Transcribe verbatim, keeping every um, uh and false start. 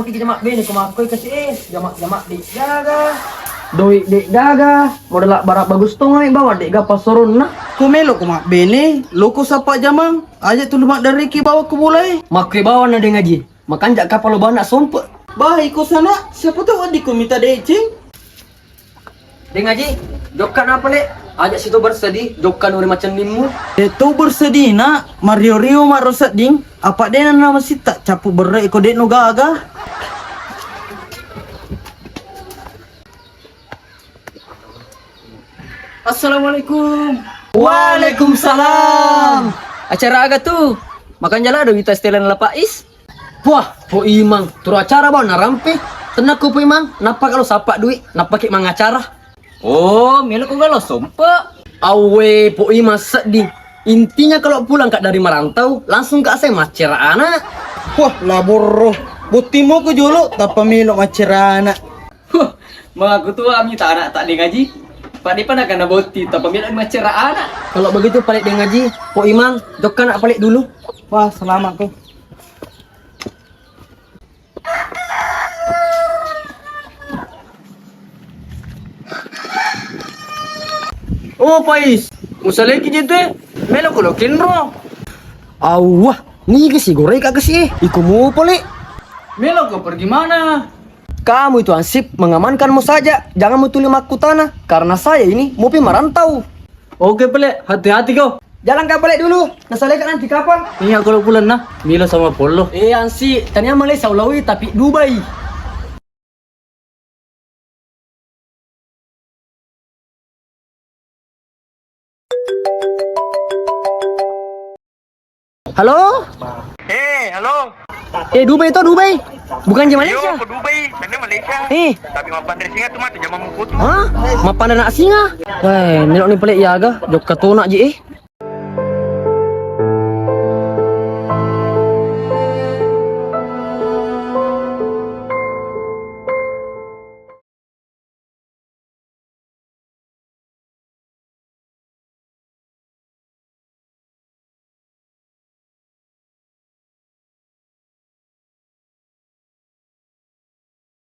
Iki jama' bene ko makkoi kasi e, jama'-jama' de' gaga. Doi' de' gaga, modal bara' bagus tong ami bawang de' gaga passoronna. Ko melo ko mabbene, loko sappa jamang, aja' tuli maddariki bawang ko bolae. Makkoi bawang na Deng Aji, makanja' kapang lo bana' sompe'. Bah, iko sana, siapa tahu adikku minta deceng. Deng Aji, jokka na pale, aja' situ bersedih, jokka nuri macennimmu. De' to bersedih na', mario-rio maro sedding, apa' de' na namasitta cappu berre' iko de' no gaga. Assalamualaikum. Waalaikumsalam. Acara aga tu? Makanja' lado wita setelan lapa is. Puah, Po Imang, turu acara bawang narampe. Tenna ko Po Imang, nappa kalo sappa dui', nappa ke mangacara. Oh, melo ko galo sompe'. Awwe, Po Imang sedding. Intinya kalau pulang ka dari merantau, langsung ka saya maccera anak. Wah, laborro. Bottimu ko jolo, tappa melo maccera anak. Huh, mengaku tua mi tak anak tak Deng Aji. Pak Depa nak kena botti, tappa melo maccera anak. Kalau begitu pale Deng Aji, Po Imang, jokka na' pale dulu. Wah, selamat ko. Oh, Pais, musaleki je tu e. Melo ko lo kenro. Awwah, niga si goreng ka kasi e. Iko mu pole. Melo ko pergi mana? Kamu itu hansip mengamankanmu saja. Jangan mu tuli makkutana. Karena saya ini mau pi merantau. Oke pale, hati-hati ko. Jalan ka pale dulu, nasaleka nanti kapang. Iya, kalau pulang nah, Milo sama Pollo. Eh, ansi, tania Malaysia ulawi tapi Dubai. Halo? Eh, halo. Eh, Dubai to, Dubai. Bukan je Malaysia. Iyo, ke Dubai, sana Malaysia. Eh. Tapi mapan dari singa tu mah tu zaman mukutu. Hah? Mapan anak singa? Weh, melok ni pelik ya aga. Jokka tonak je eh.